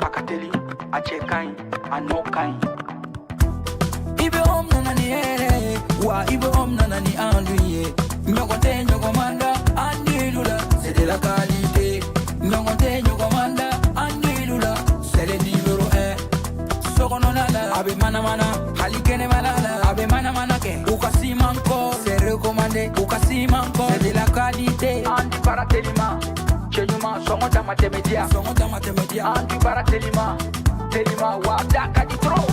A ka teli, a cɛ ka ɲi, a nɔ ka ɲi. IBM nana ni hɛrɛ ye wa, IBM nana ni enduit ye. Ɲɔgɔn tɛ ɲɔgɔn man da enduit la, c'est de la qualité. Ɲɔgɔn tɛ ɲɔgɔn man da enduit la, c'est le numéro 1. Sokɔnɔna la, a bɛ manamana, hali kɛnɛmana la, a bɛ manamana kɛ. U ka ciment kɔ, c'est recommandé. U ka ciment kɔ, c'est de la qualité. Enduit baara telima, cɛ ɲuman, sɔngɔ dama tɛmɛ diya, sɔngɔ dama tɛmɛ diya. Enduit baara telima telima wa, da ka di trop.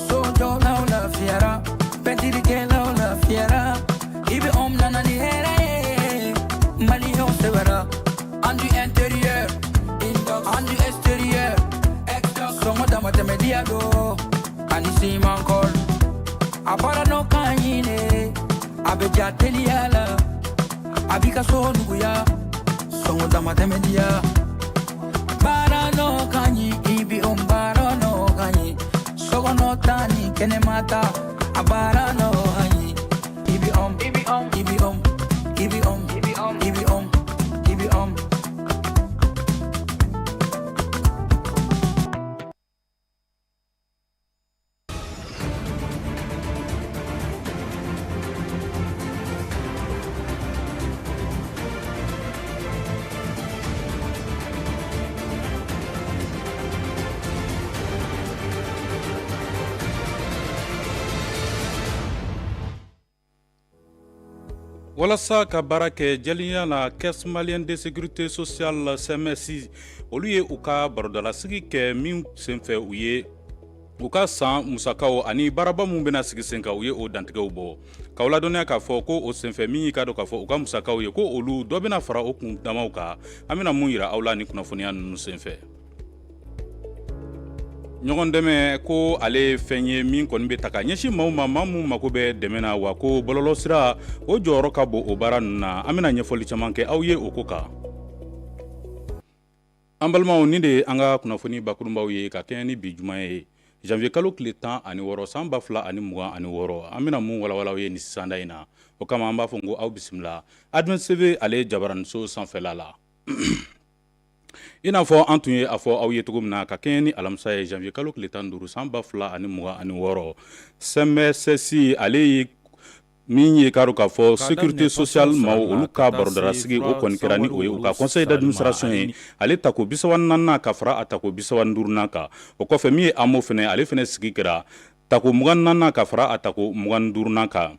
Sojɔlaw lafiyara, pɛntirikɛlaw lafiyara. IBM nana ni hɛrɛ ye, maliyɛnw sɛbɛra. Enduit intérieur, enduit extérieur, sɔngɔ dama tɛmɛ diya do ani ciment colle. A baara nɔ ka ɲi de, a bɛ ja teliya la, a b'i ka so nuguya, sɔngɔ dama tɛmɛ diya. Baara nɔ ka ɲi, IBM baara nɔ ka ɲi. Sokɔnɔ ta ni kɛnɛma ta, a baara nɔ ka ɲi. IBM, IBM, IBM, IBM, IBM, IBM. Walasa ka baara kɛ jɛlenya la, Caisse malienne de sécurité sociale, CMSS, olu ye u ka barodalasigi kɛ min senfɛ, u ye u ka san musakaw ani baaraba min bɛna sigi sen kan, u ye o dantigɛw bɔ. K'aw ladɔnniya k'a fɔ ko o senfɛ, min y'i ka dɔn k'a fɔ u ka musakaw ye, ko olu dɔ bɛna fara o kun damaw kan. An bɛna mun yira aw la ni kunnafoniya ninnu senfɛ? Ɲɔgɔn dɛmɛ ko ale ye fɛn ye min kɔni bɛ ta ka ɲɛsin maaw ma, maa minnu mako bɛ dɛmɛ na, wa ko bɔlɔlɔsira o jɔyɔrɔ ka bon o baara ninnu na. An bɛna ɲɛfɔli caman kɛ aw ye o ko kan. An balimaw, nin de ye an ka kunnafoni bakurunbaw ye ka kɛɲɛ ni bi juma ye, janvier kalo tile 16, san 2026. An bɛna mun walawala aw ye nin sisanda in na? O kama, an b'a fɔ ko aw bisimila Advance TV ale jabaraniso sanfɛla la. I n'a fɔ an tun ye a fɔ aw ye cogo min na, ka kɛɲɛ ni alamisa ye, janvier kalo tile 15, san 2026, CMSS ale ye min ye k'a dɔn k'a fɔ sécurité sociale maaw, olu ka barodalasigi, o kɔni kɛra ni o ye u ka conseil d'administration ye, ale tako 34nan ka fara a tako 35nan kan. O kɔfɛ, min ye AMO fɛnɛ, ale fɛnɛ sigi kɛra tako 24nan ka fara a tako 25nan kan.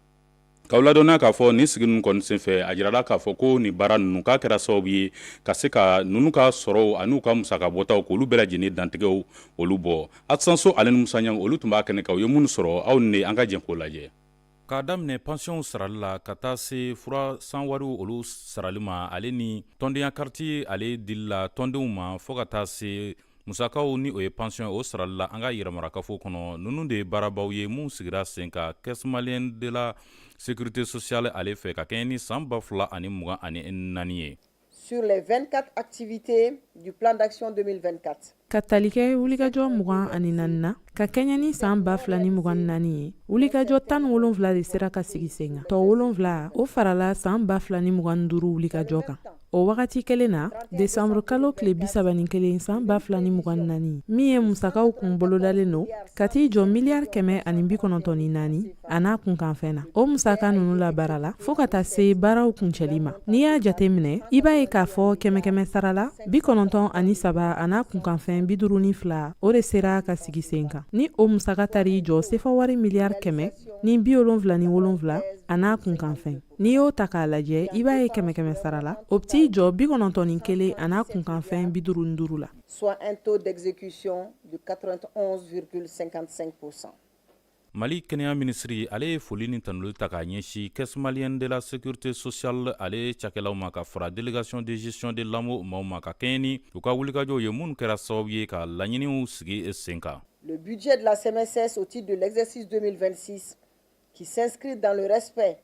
K'aw ladɔnniya k'a fɔ nin sigi ninnu kɔni senfɛ, a jirala k'a fɔ ko nin baara ninnu k'a kɛra sababu ye ka se ka ninnu ka sɔrɔw an'u ka musaka bɔtaw, k'olu bɛɛ lajɛlen dantigɛw olu bɔ. Asanso ale ni Musa Ɲang, olu tun b'a kɛnɛ kan. U ye minnu sɔrɔ, aw ni an ka jɛ k'o lajɛ. K'a daminɛ pansiyɔnw sarali la ka taa se fura sanwariw olu sarali ma, ale ni tɔndenya kariti ale dili la tɔndenw ma, fo ka taa se musakaw ni o ye pansiyɔn o sarali la an ka yɛrɛmarakafo kɔnɔ, ninnu de ye baarabaw ye minnu sigira sen kan Caisse malienne de la sécurité sociale ale fɛ ka kɛɲɛ ni san 2024 ye. Sur les 24 activités du plan d'action 2024. Ka tali kɛ wulikajɔ 24 na ka kɛɲɛ ni san 2024 ye, wulikajɔ 17 de sera ka sigi sen kan. Tɔ wolonwula, o farala san 2025 wulikajɔ kan. O wagati kelen na, desanburu kalo tile 31, san 2024, min ye musakaw kun bolodalen don ka t'i jɔ miliyari 194 a n'a kunkanfɛn na, o musaka ninnu labaarala fo ka taa se baaraw kuncɛli ma. N'i y'a jate minɛ, i b'a ye k'a fɔ kɛmɛ kɛmɛ sara la, 93 a n'a kunkanfɛn 52, o de sera ka sigi sen kan. Ni o musaka taar'i jɔ sefa wari miliyari 177 a n'a kunkanfɛn, n'i y'o ta k'a lajɛ, i b'a ye kɛmɛ kɛmɛ sara la, o bɛ t'i jɔ 91 a n'a kunkanfɛn 55 la. Soit un taux d'exécution de 91,55%. Mali kɛnɛya minisiri, ale ye foli ni tanuli ta k'a ɲɛsin Caisse malienne de la sécurité sociale ale cakɛlaw ma, ka fara délégation de gestion de l'AMO maaw ma, ka kɛɲɛ ni u ka wulikajɔw ye minnu kɛra sababu ye ka laɲiniw sigi sen kan. Le budget de la CMSS au titre de l'exercice 2026, qui s'inscrit dans le respect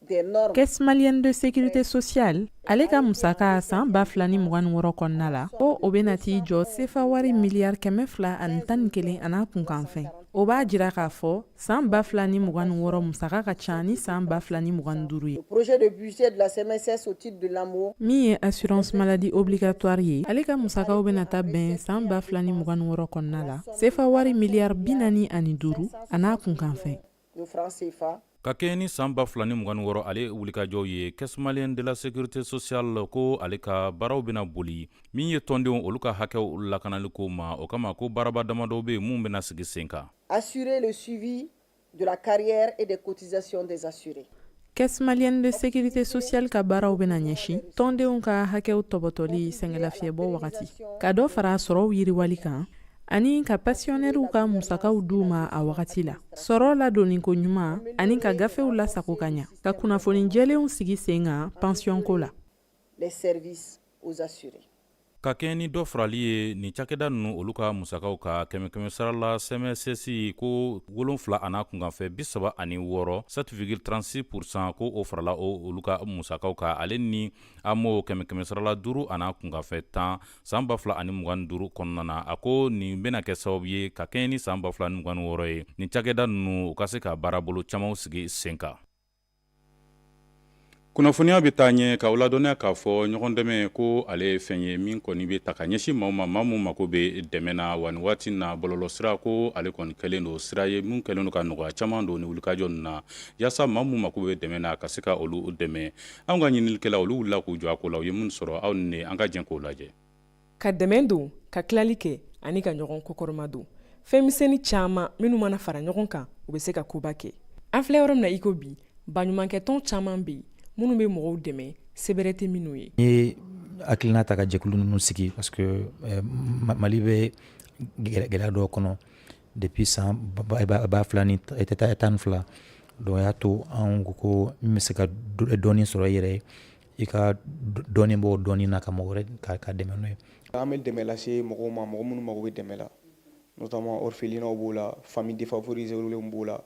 des normes. Caisse malienne de sécurité sociale ale ka musaka san 2026 kɔnɔna la, ko o bɛna t'i jɔ sefa wari miliyari 211 a n'a kunkanfɛn. O b'a jira k'a fɔ san 2026 musaka ka ca ni san 2025 ye. Le projet de budget de la CMSS au titre de l'AMO. Min ye assurance maladie obligatoire ye, ale ka musakaw bɛna taa bɛn san 2026 kɔnɔna la sefa wari miliyari 45 a n'a kunkanfɛn. De francs CFA. Ka kɛɲɛ ni san 2026 ale wulikajɔw ye, Caisse malienne de la sécurité sociale ko ale ka baaraw bɛna boli min ye tɔndenw olu ka hakɛw lakanaliko ma. O kama ko baaraba damadɔw bɛ yen mun bɛna sigi sen kan. Assurer le suivi de la carrière et des cotisations des assurés. Caisse malienne de sécurité sociale ka baaraw bɛna ɲɛsin tɔndenw ka hakɛw tɔbɔtɔli sɛgɛnlafiɲɛbɔ wagati, ka dɔ fara sɔrɔw yiriwali kan ani ka pensionnairew ka musakaw d'u ma a wagati la, sɔrɔ ladonniko ɲuman ani ka gafew lasago ka ɲa, ka kunnafoni jɛlenw sigi sen kan pensionko la. Les services aux assurés. Ka kɛɲɛ ni dɔ farali ye nin cakɛda ninnu olu ka musakaw ka kɛmɛ kɛmɛ sara la, CMSS ko 7,36, 7,36 %, ko o farala o olu ka musakaw kan, ale ni AMO kɛmɛ kɛmɛ sara la 5,10 san 2025 kɔnɔna na. A ko nin bɛna kɛ sababu ye ka kɛɲɛ ni san 2026 ye, nin cakɛda ninnu u ka se ka baarabolo camanw sigi sen kan. Kunnafoniya bɛ taa ɲɛ k'aw ladɔnniya k'a fɔ ɲɔgɔn dɛmɛ ko ale ye fɛn ye min kɔni bɛ ta ka ɲɛsin maaw ma, maa min mako bɛ dɛmɛ na. Wa nin waati na, bɔlɔlɔsira ko ale kɔni kɛlen don sira ye min kɛlen don ka nɔgɔya caman don ni wulikajɔ ninnu na, yaasa maa min mako bɛ dɛmɛ na ka se ka olu dɛmɛ. Anw ka ɲininikɛla olu wulila k'u jɔ a ko la. U ye min sɔrɔ, aw ni an ka jɛ k'o lajɛ. Ka dɛmɛ don, ka tilali kɛ ani ka ɲɔgɔn kɔkɔrɔma don, fɛn misɛnnin caman minnu mana fara ɲɔgɔn kan, u bɛ se ka koba kɛ. An filɛ yɔrɔ min na i ko bi, baɲumankɛtɔn caman bɛ yen minnu bɛ mɔgɔw dɛmɛ sebɛrɛ tɛ minnu ye. N ye hakilina ta ka jɛkulu ninnu sigi parce que Mali bɛ gɛlɛya dɔw kɔnɔ depuis san 2012. Donc o y'a to an ko ko min bɛ se ka dɔɔni sɔrɔ i yɛrɛ ye, i ka dɔɔni bɔ o dɔɔni na ka mɔgɔ wɛrɛ ka dɛmɛ n'o ye. An bɛ dɛmɛ lase mɔgɔw ma, mɔgɔ minnu mago bɛ dɛmɛ la, notamment orphelinats b'o la, famille défavorisées b'o la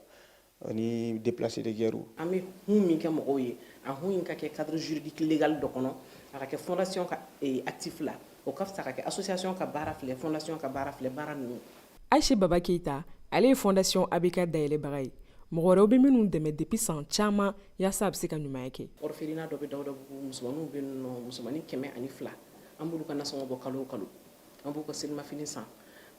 ani déplacés de guerre. An bɛ hun min kɛ mɔgɔw ye, a hun in ka kɛ cadre juridique légal dɔ kɔnɔ, a ka kɛ fondation ka actif la, o ka fisa ka kɛ association ka baara filɛ, fondation ka baara filɛ, baara ninnu. Ayise Baba Keyita, ale ye fondation ABK dayɛlɛbaga ye, mɔgɔ wɛrɛw bɛ minnu dɛmɛ depuis san caman yaasa a bɛ se ka ɲumanya kɛ. Orphelinat dɔ bɛ Dawudabugu, musomaninw bɛ yen nɔ, musomanin 102. An b'olu ka nasɔngɔ bɔ kalo o kalo, an b'u ka selimafini san,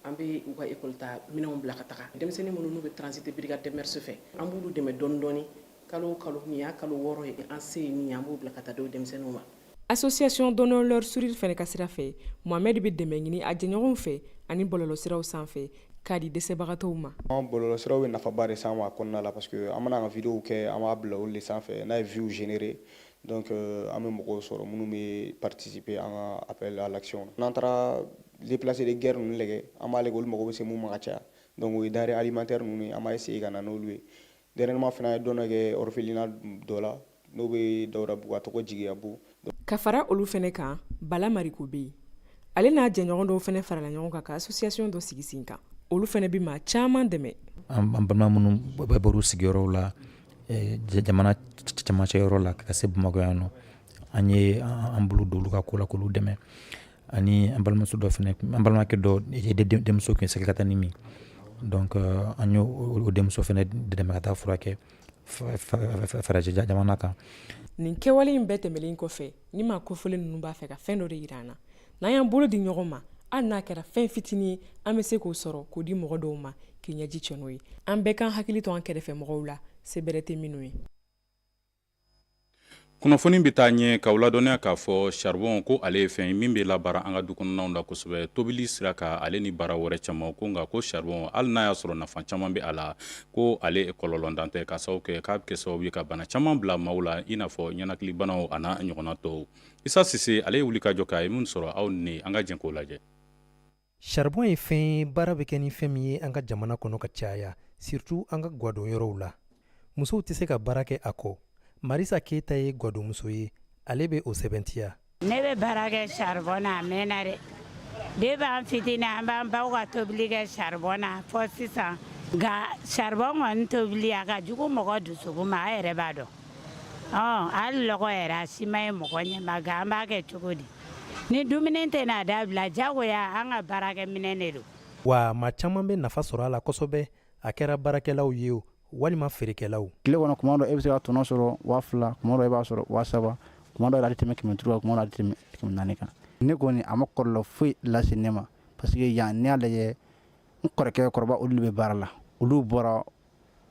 an bɛ u ka école ta minɛnw bila ka taga. Denmisɛnnin minnu n'u bɛ transiter brigade des mœurs fɛ, an b'olu dɛmɛ dɔɔni dɔɔni kalo o kalo. Nin y'a kalo 6 ye, an se ye min ye, an b'o bila ka taa di denmisɛnninw ma. Association Donnons leur sourire fɛnɛ ka sira fɛ, Mohamed bɛ dɛmɛ ɲini a jɛɲɔgɔnw fɛ ani bɔlɔlɔsiraw sanfɛ k'a di dɛsɛbagatɔw ma. An bɔlɔlɔsiraw bɛ nafaba de s'an ma a kɔnɔna la, parce que an mana an ka vidéo kɛ, an b'a bila olu de sanfɛ. N'a ye vues générer, donc an bɛ mɔgɔw sɔrɔ minnu bɛ participer an ka appel à l'action. N'an taara déplacés de guerre ninnu lajɛ, an b'a lajɛ olu mago bɛ se mun ma ka caya. Donc o ye denrées alimentaires ninnu ye, an b'a essayer ka na n'olu ye. Dernièrement fana, an ye don dɔ kɛ orphelinat dɔ la n'o bɛ Dawudabugu, a tɔgɔ Jigiyabu. Ka fara olu fɛnɛ kan, Bala Mariko bɛ yen. Ale n'a jɛɲɔgɔn dɔw fɛnɛ farala ɲɔgɔn kan ka association dɔ sigi sen kan. Olu fɛnɛ bɛ maa caman dɛmɛ. An balima minnu bɔr'u sigiyɔrɔw la jamana camancɛ yɔrɔ la ka se Bamakɔ yan nɔ, an ye an bolo don olu ka ko la k'olu dɛmɛ. Ani an balimamuso dɔ fɛnɛ, an balimakɛ dɔ denmuso tun ye sɛgɛkata min, donc an y'o o denmuso fɛnɛ dɛmɛ ka taa furakɛ farajɛ jamana kan. Nin kɛwale in bɛɛ tɛmɛlen kɔfɛ, ni maa kofɔlen ninnu b'a fɛ ka fɛn dɔ de yira an na, n'an y'an bolo di ɲɔgɔn ma, hali n'a kɛra fɛn fitinin ye, an bɛ se k'o sɔrɔ k'o di mɔgɔ dɔw ma k'i ɲɛji cɛ n'o ye. An bɛɛ k'an hakili to an kɛrɛfɛ mɔgɔw la, se bɛrɛ tɛ minnu ye. Kunnafoni bɛ taa ɲɛ k'aw ladɔnniya k'a fɔ charbon ko ale ye fɛn ye min bɛ labaara an ka du kɔnɔnaw la kosɛbɛ, tobili sira kan, ale ni baara wɛrɛ caman ko. Nka ko charbon, hali n'a y'a sɔrɔ nafa caman bɛ a la, ko ale kɔlɔlɔntan tɛ, ka sababu kɛ k'a bɛ kɛ sababu ye ka bana caman bila maaw la, i n'a fɔ ɲɛnakilibanaw a n'a ɲɔgɔnna tɔw. Isa Sise, ale ye wuli ka jɔ kɛ, a ye min sɔrɔ, aw ni an ka jɛ k'o lajɛ. Charbon ye fɛn ye, baara bɛ kɛ ni fɛn min ye an ka jamana kɔnɔ ka caya, surtout an ka gwadon yɔrɔw la. Musow tɛ se ka baara kɛ a kɔ. Marisa Keyita ye gwadonmuso ye, ale bɛ o sɛbɛntiya. Ne bɛ baara kɛ charbon na a mɛnna dɛ. Depuis an fitinin, an b'an baw ka tobili kɛ charbon na fɔ sisan. Nka charbon kɔni tobili, a ka jugu mɔgɔ dusukun ma, a yɛrɛ b'a dɔn. Ɔ hali lɔgɔ yɛrɛ, a si ma ye mɔgɔ ɲɛ ma. Nka an b'a kɛ cogo di? Ni dumuni tɛna dabila, jagoya an ka baarakɛminɛ de don. Wa maa caman bɛ nafa sɔrɔ a la kosɛbɛ. A kɛra baarakɛlaw ye o walima feerekɛlaw. Tile kɔnɔ, kuma dɔ e bɛ se ka tɔnɔ sɔrɔ 2000, kuma dɔ e b'a sɔrɔ 3000, kuma dɔ a tɛ tɛmɛ 500 kan, kuma dɔ a tɛ tɛmɛ 400 kan. Ne kɔni, a ma kɔlɔlɔ foyi lase ne ma, parce que yan, n'i y'a lajɛ, n kɔrɔkɛ kɔrɔba, olu de bɛ baara la. Olu bɔra,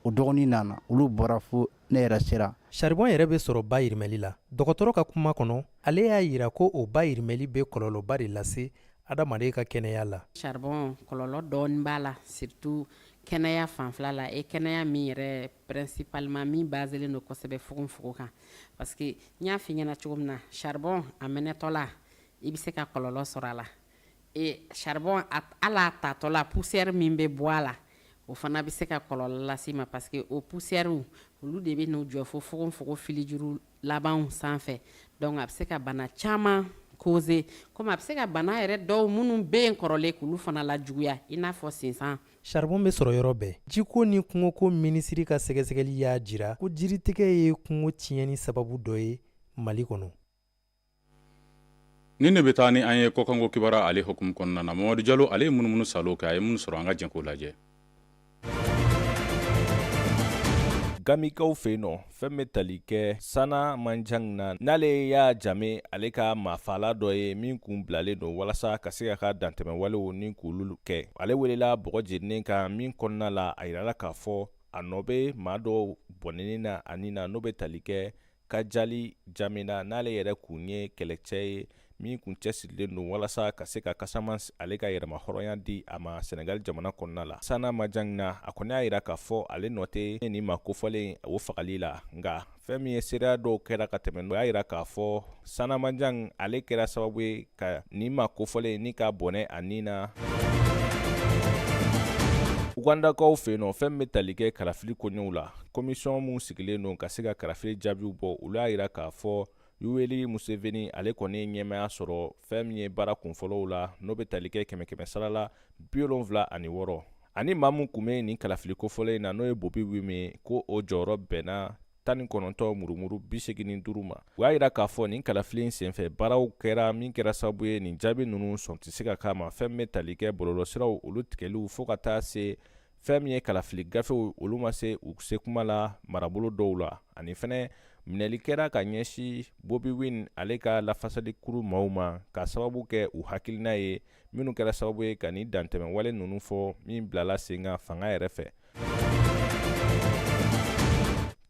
o dɔgɔnin nana, olu bɔra fo ne yɛrɛ sera. Saribɔn yɛrɛ bɛ sɔrɔ bayirimɛli la. Dɔgɔtɔrɔ ka kuma kɔnɔ, ale y'a yira ko o bayirimɛli bɛ kɔlɔlɔba de lase adamaden ka kɛnɛya la. Charbon kɔlɔlɔ dɔɔni b'a la, surtout kɛnɛya fanfɛla la, et kɛnɛya min yɛrɛ principalement min baselen don kosɛbɛ fogofogo kan, parce que n y'a f'i ɲɛna cogo min na, charbon a mɛnɛtɔ la, i bɛ se ka kɔlɔlɔ sɔrɔ a la, et charbon hali a tatɔ la, poussière min bɛ bɔ a la, o fana bɛ se ka kɔlɔlɔ lase i ma, parce que o poussière olu de bɛ n'u jɔ fo fogofogo filijuru labanw sanfɛ. Donc a bɛ se ka bana caman causer, komi a bɛ se ka bana yɛrɛ dɔw minnu bɛ yen kɔrɔlen k'olu fana lajuguya, i n'a fɔ sinsan. Charbon bɛ sɔrɔ yɔrɔ bɛɛ. Jiko ni kungoko minisiri ka sɛgɛsɛgɛli y'a jira ko jiritigɛ ye kungo tiɲɛni sababu dɔ ye Mali kɔnɔ. Nin de bɛ taa ni an ye kɔkanko kibaruya ale hukumu kɔnɔna na. Mamadu Jalo, ale ye munumunu salo kɛ, a ye mun sɔrɔ, an ka jɛ k'o lajɛ. Gambikaw fɛ yen nɔ, fɛn bɛ tali kɛ Sana Manjang na, n'ale Yaya Jame ale ka maafala dɔ ye min kun bilalen don walasa ka se ka ka dantɛmɛwalew ni k'olu kɛ. Ale welela bɔgɔ jeninen kan min kɔnɔna la, a yirala k'a fɔ a nɔ bɛ maa dɔw bɔnɛni na ani na, n'o bɛ tali kɛ Kajali Jame na, n'ale yɛrɛ kun ye kɛlɛcɛ ye min kun cɛsirilen don walasa ka se ka Casamance ale ka yɛrɛmahɔrɔnya di a ma Senegal jamana kɔnɔna la. Sana Manjang na, a kɔni y'a yira k'a fɔ ale nɔ tɛ nin maa kofɔlen o fagali la, nka fɛn min ye seereya dɔw kɛra ka tɛmɛ, o y'a yira k'a fɔ Sana Manjang ale kɛra sababu ye ka nin maa kofɔlen ni ka bɔnɛ a ni na. Ugandakaw fɛ yen nɔ, fɛn bɛ tali kɛ kalafili koɲɛw la, komisɔn min sigilen don ka se ka kalafili jaabiw bɔ, olu y'a yira k'a fɔ Yoweri Museveni ale kɔni ye ɲɛmaaya sɔrɔ fɛn min ye baara kunfɔlɔw la, n'o bɛ tali kɛ kɛmɛ sara la 76. Ani maa min kun bɛ nin kalafili kofɔlen in na, n'o ye Bobi Wine ye, ko o jɔyɔrɔ bɛnna 19 murumuru 85 ma. U y'a yira k'a fɔ nin kalafili in senfɛ baaraw kɛra min kɛra sababu ye nin jaabi ninnu sɔn tɛ se ka k'a ma, fɛn min bɛ tali kɛ bɔlɔlɔsiraw olu tigɛliw fo ka taa se fɛn min ye kalafili gafew olu ma se u se kuma la marabolo dɔw la. Ani fɛnɛ minɛli kɛra ka ɲɛsin Bobi Wine ale ka lafasalikuru maaw ma ka sababu kɛ u hakilina ye minnu kɛra sababu ye ka nin dantɛmɛwale ninnu fɔ min bilala sen kan fanga yɛrɛ fɛ.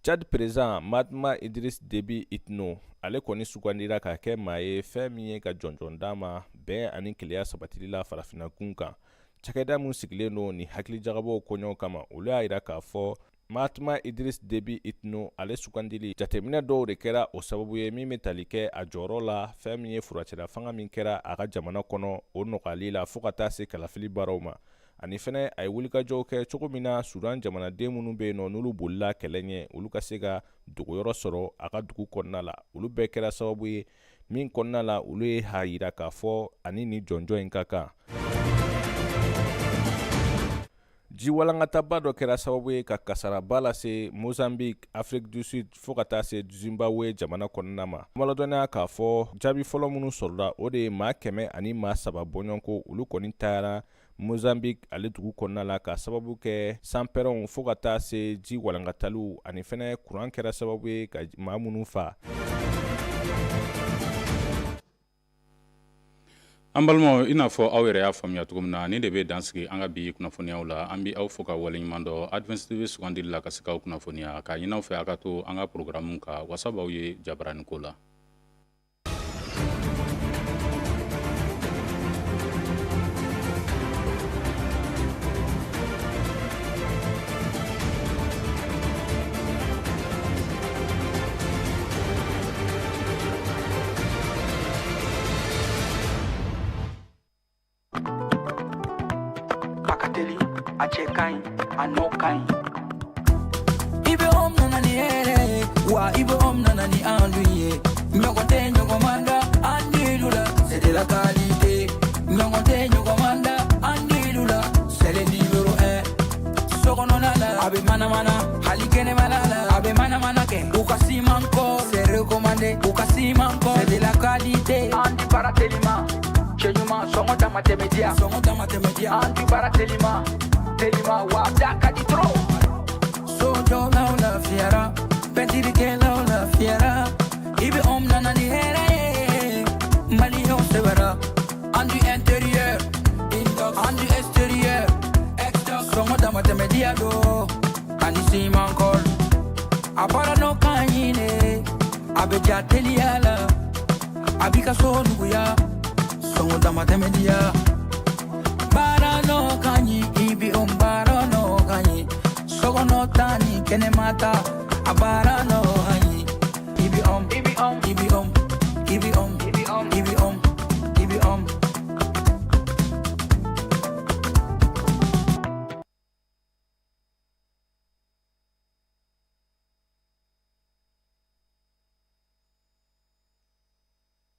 Tchad président Mahamat Idriss Déby Itno ale kɔni sugandira ka kɛ maa ye fɛn min ye ka jɔnjɔn d'a ma bɛn ani kelenya sabatili la farafinna gun kan. Cakɛda min sigilen don nin hakilijagabɔw koɲɛw kama, olu y'a yira k'a fɔ Mahamat Idriss Déby Itno ale sugandili jateminɛ dɔw de kɛra o sababu ye min bɛ tali kɛ a jɔyɔrɔ la fɛn min ye furancɛla fanga min kɛra a ka jamana kɔnɔ o nɔgɔyali la fo ka taa se kalafili baaraw ma. Ani fɛnɛ a ye wulikajɔw kɛ cogo min na Sudan jamanaden minnu bɛ yen nɔ n'olu bolila kɛlɛ ɲɛ, olu ka se ka dogoyɔrɔ sɔrɔ a ka dugu kɔnɔna la. Olu bɛɛ kɛra sababu ye min kɔnɔna la olu ye ha yira k'a fɔ ani nin jɔnjɔn in ka kan. Ji walankataba dɔ kɛra sababu ye ka kasaraba lase Mozambique, Afrique du Sud fo ka taa se Zimbabwe jamana kɔnɔna ma. Maladɔnniya k'a fɔ jaabi fɔlɔ minnu sɔrɔla, o de ye maa 103 bɔɲɔgɔnko olu kɔni taara Mozambique ale dugu kɔnɔna la ka sababu kɛ sanpɛrɛnw fo ka taa se ji walankataliw ani fɛnɛ kuran kɛra sababu ye ka maa minnu faa. An balimaw, i n'a fɔ aw yɛrɛ y'a faamuya cogo min na, nin de bɛ dan sigi an ka bi kunnafoniyaw la. An bɛ aw fo ka waleɲuman dɔn Advance TV sugandili la ka se k'aw kunnafoniya, k'a ɲini aw fɛ aw ka to an ka programme kan wasa b'aw ye jabarani ko la. A ka teli, a cɛ ka ɲi, a nɔ ka ɲi. IBM nana ni hɛrɛ ye, wa IBM nana ni enduit ye. Ɲɔgɔn tɛ ɲɔgɔn man da enduit la, c'est de la qualité. Ɲɔgɔn tɛ ɲɔgɔn man da enduit la, c'est le numéro 1. So kɔnɔna la, a bɛ manamana, hali kɛnɛmana la, a bɛ manamana kɛ. U ka siman kɔ, c'est recommandé. U ka siman kɔ, c'est de la qualité. Enduit baara telima, cɛ ɲuman, sɔngɔ dama tɛmɛ diya, sɔngɔ dama tɛmɛ diya. Enduit baara telima. Telima wa da ka di trop. Sojɔlaw lafiyara, pɛntirikɛlaw lafiyara, IBM nana ni hɛrɛ ye, maliyɛnw sɛbɛra. An du intérieur, an du extérieur, sɔngɔ damatɛmɛdiya don ani siman kɔl. A baara nɔ ka ɲi ne, a bɛ ja teliya la, a b'i ka so nuguya, sɔngɔ damatɛmɛdiya. Baara nɔ ka ɲi, IBM baara nɔ ka ɲi, sokɔnɔ ta ni kɛnɛma ta, a baara nɔ.